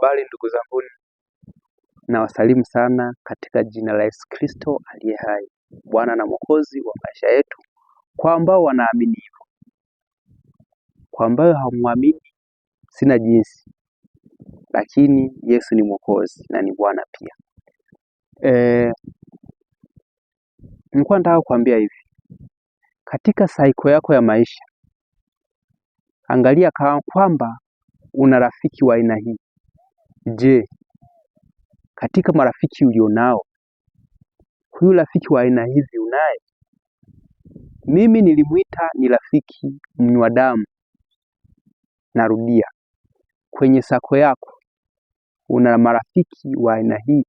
Habari ndugu zanguni, nawasalimu sana katika jina la Yesu Kristo aliye hai, Bwana na Mwokozi wa maisha yetu. Kwa ambao wanaamini hivyo, kwa ambao hamwamini sina jinsi, lakini Yesu ni Mwokozi na ni Bwana pia. Nilikuwa nataka kuambia hivi, katika saiko yako ya maisha, angalia kwamba una rafiki wa aina hii. Je, katika marafiki ulionao, huyu rafiki wa aina hizi unaye? Mimi nilimwita ni rafiki mnywa damu. Narudia, kwenye sako yako una marafiki wa aina hii?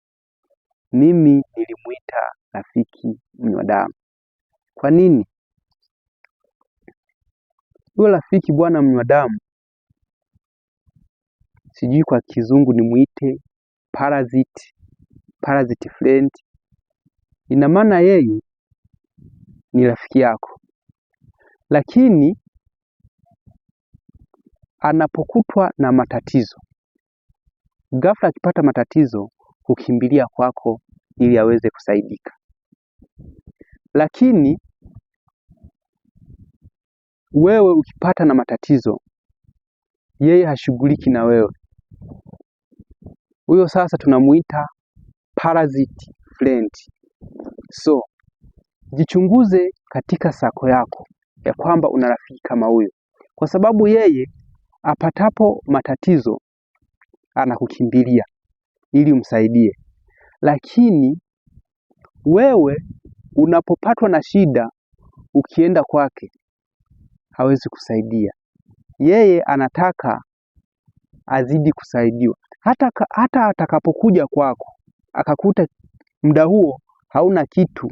Mimi nilimwita rafiki mnywa damu. Kwa nini? Huyo rafiki bwana mnywa damu, sijui kwa kizungu nimwite parasite, parasite friend. Ina maana yeye ni rafiki yako, lakini anapokutwa na matatizo, ghafla akipata matatizo hukimbilia kwako ili aweze kusaidika. Lakini wewe ukipata na matatizo, yeye hashughuliki na wewe. Huyo sasa tunamuita parasite friend. So jichunguze katika sako yako ya kwamba una rafiki kama huyo, kwa sababu yeye apatapo matatizo anakukimbilia ili umsaidie, lakini wewe unapopatwa na shida ukienda kwake hawezi kusaidia. Yeye anataka azidi kusaidiwa hata atakapokuja kwako akakuta muda huo hauna kitu,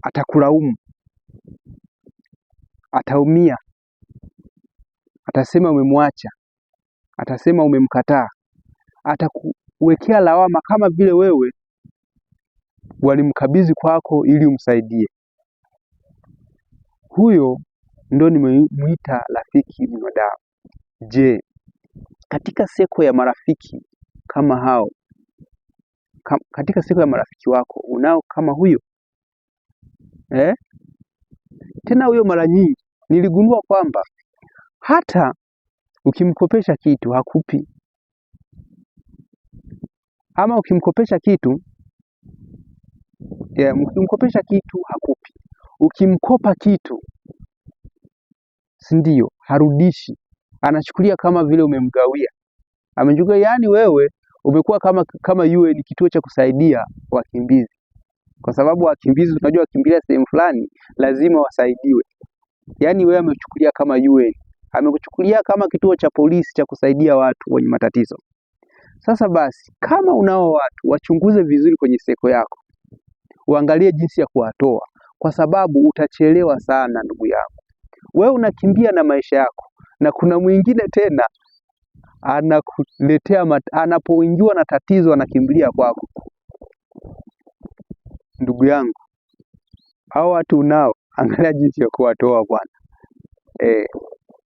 atakulaumu, ataumia, atasema umemwacha, atasema umemkataa, atakuwekea lawama kama vile wewe walimkabidhi kwako ili umsaidie. Huyo ndo nimemuita rafiki mwanadamu. Je, katika seko ya marafiki kama hao, katika seko ya marafiki wako unao kama huyo eh? Tena huyo mara nyingi niligundua kwamba hata ukimkopesha kitu hakupi, ama ukimkopesha kitu yeah, ukimkopesha kitu hakupi, ukimkopa kitu si ndio, harudishi, anachukulia kama vile umemgawia, amechukua. Yani wewe umekuwa kama UN, kituo cha kusaidia wakimbizi, kwa sababu wakimbizi tunajua wakimbilia sehemu fulani lazima wasaidiwe. Yani wewe amechukulia kama UN, amekuchukulia kama kituo cha polisi cha kusaidia watu wenye matatizo. Sasa basi, kama unao watu wachunguze vizuri kwenye seko yako, uangalie jinsi ya kuwatoa, kwa sababu utachelewa sana ndugu yangu. Wewe unakimbia na maisha yako, na kuna mwingine tena anakuletea, anapoingiwa na tatizo anakimbilia kwako. Ndugu yangu, hao watu unao, angalia jinsi ya kuwatoa bwana.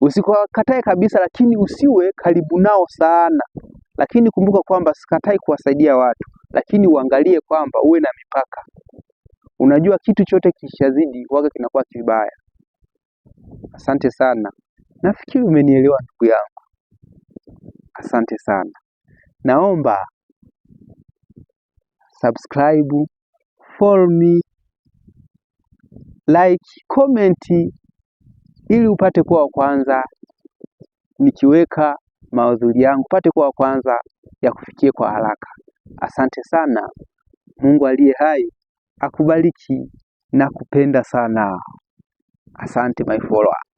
Usikatae kabisa, lakini usiwe karibu nao sana. Lakini kumbuka kwamba sikatai kuwasaidia watu, lakini uangalie kwamba uwe na mipaka. Unajua kitu chote kishazidi waga kinakuwa kibaya. Asante sana, nafikiri umenielewa ndugu yangu. Asante sana, naomba subscribe, follow me, like, comment ili upate kuwa wa kwanza nikiweka maudhui yangu, upate kuwa wa kwanza ya kufikie kwa haraka. Asante sana. Mungu aliye hai akubariki na kupenda sana. Asante my follower.